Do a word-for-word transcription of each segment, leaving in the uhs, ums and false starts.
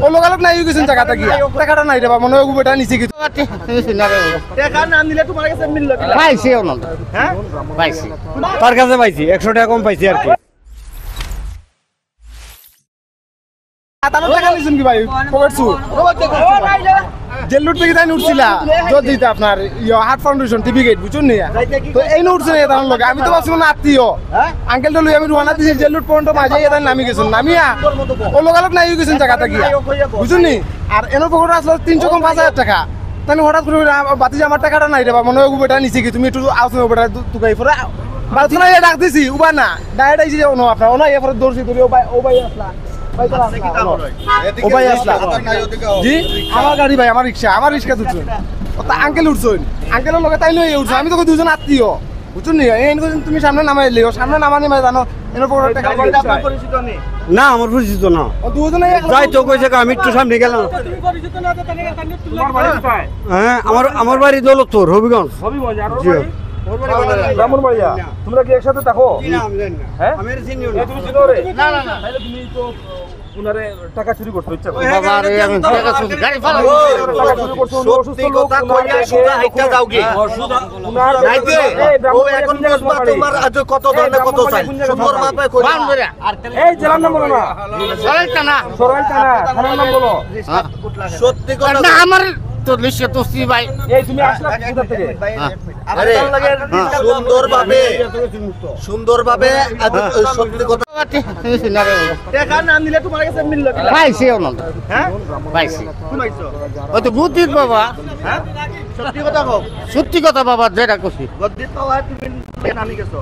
ও লোকালোক নাই গেছইন জাগা থাকি। টেকাটা নাই রে বা, মনে অয় বেটা নিছে কিছু। টেকা না নিলে তোমার কাছে মিললো কি? পাইছি অনো। হ্যাঁ? পাইছি। তার কাছে পাইছি, একশো টেকা কম পাইছি আর কি। আতানো টেকা নিছইন কি ভাই? পকেট চুর। জেল লুট থাকি তাইন উঠছিলা। যদি দিতা আপনার ইয়ে হার্ট ফাউন্ডেশন, টিভি গেট, বুঝছইন নি? তো এইন উঠছইন এতার লগে। আমি তো ভাবছি মানে আত্মীয়। আঙ্কেল তো লই আমি রওনা দিছি, জেল লুট পর্যন্ত মাঝে এতার নামি গেছইন। নামিয়া ও লোকালোক নাই গেছইন জাগা থাকি। বুঝছইন নি? আর এনো পকেট আসলো তিনশো কম পাঁচ হাজার টেকা। তাইন হঠাৎ করি কইরা, "বাতিজা, আমার টেকাটা নাই রে বা, মনে অয় বেটা নিছে কি, তুমি একটু আওস নেও বেটা, তুকাই পড়া।" বাড়িত না, ডাক দিছি, উবা না, ডাইরেক্ট আইছি যে, "ও নো, আপনার, ও না, এরপরে দৌড়ছি, দৌড়ি, ও ভাই, ও ভাই আসলা, ভাই তো আসলা, ও ভাই আসলা।" জি, আমার গাড়ি ভাই, আমার রিক্সা, আমার রিক্সা তুলছইন। ও তা আঙ্কেল উঠছইন, আঙ্কেলর লগে তাইন উঠছইন, আমি তো কই দুইজন আত্মীয়, বুঝছইন নি? এই এনে তুমি সামনে নামাই লিও, সামনে নামানি মানে জানো, এনে পরে টেকা দিও। না, আমার পরিচিত না। ও দুইজনে এক যাই তো কইছে, আমি একটু সামনে গেলাম। হ্যাঁ, আমার, আমার বাড়ি দৌলতপুর, হবিগঞ্জ। হবিগঞ্জ, আর ওর জি। বাড়ি? ওর বাড়ি ব্রাহ্মণবাড়িয়া। তোমরা কি একসাথে থাকো? জি না, আমি জানি না। হ্যাঁ? আমি এর চিনিও না। এ, তুমি চিনো রে? না, না, না। তাহলে তুমি তো ওনারে টাকা চুরি করছো ইচ্ছা করে। বাবা রে, আমি টাকা চুরি, গাড়ি ফালা। টাকা চুরি করছো, উনি অসুস্থ সত্যি লোক, কথা ওনার কইয়া ব্যাগে সুখা হাইটা যাওগি। ওনার এই ও ব্রাহ্মণবাড়িয়া এখন কোন জায়গায় বুঝবা তোমার বাড়ি? তোমার আজ কত এই ধরনের কত ব্রাহ্মণবাড়িয়া চাই। কোন জায়গায় সুন্দর তোমার বাড়ি? ভাবে কইয়া। এই জেলার নাম বলো না। সরাইল থানা। সরাইল থানা, থানার নাম বলো। হ্যাঁ। সত্যি কথা না, আমার তো লিস্টে তো শ্রী ভাই। এই তুমি আসলা কোথা থেকে? হ্যাঁ। আরে, হ্যাঁ। সুন্দরভাবে, সুন্দরভাবে, আজ, হ্যাঁ। সত্যি কথা। টেকা না নিলে তোমার কাছে মিললো কি? পাইছি অনো। হ্যাঁ? পাইছি। কোন পাইছো? ওই তো বুদ্ধির বাবা। হ্যাঁ? সত্যি কথা কও। সত্যি কথা বাবা, যেটা কইছি। গদ্দিত পাওয়া তুমি নামি গেছো?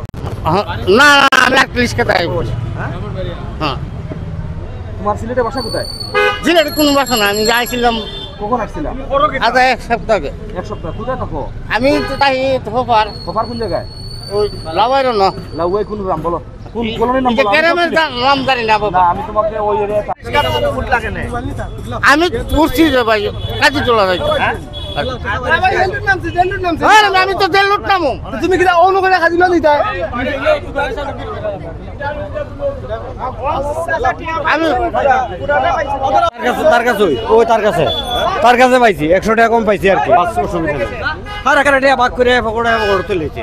হ্যাঁ, না, না, আমি এক পুলিশকে তাই বলি। হ্যাঁ? হ্যাঁ। তোমার সিলেটে বাসা কোথায়? সিলেটে কোনো বাসা না, আমি যাইছিলাম। কখন আসছিলাম? আচ্ছা, এক সপ্তাহ আগে। এক সপ্তাহ। কোথায় থাকো? আমি তো তাই তো হপার। হপার কোন জায়গায়? ওই লাউয়াইর না। লাউয়াই কোন গ্রাম বলো? কোন কলোনির নাম বলো? আমি গ্রামের সব চিনি। নাম জানি না বাবা। না, আমি তোমাকে ওই এরিয়া আমি উঠছি রে ভাই, কাজী চলা যাই। হ্যাঁ? আরে, আমি তো জেল লুট নামো। তুমি কিনা অনু করে খাদিম না দিতা? আমি তার কাছে, তার কাছে ওই, ওই তার কাছে, তার কাছে পাইছি, একশো টেকা কম পাইছি আর কি। পাঁচশো অসুবিধা নেই। আর এখানে টেকা ভাগ করে পকোড়া পকোড়া তুলেছে।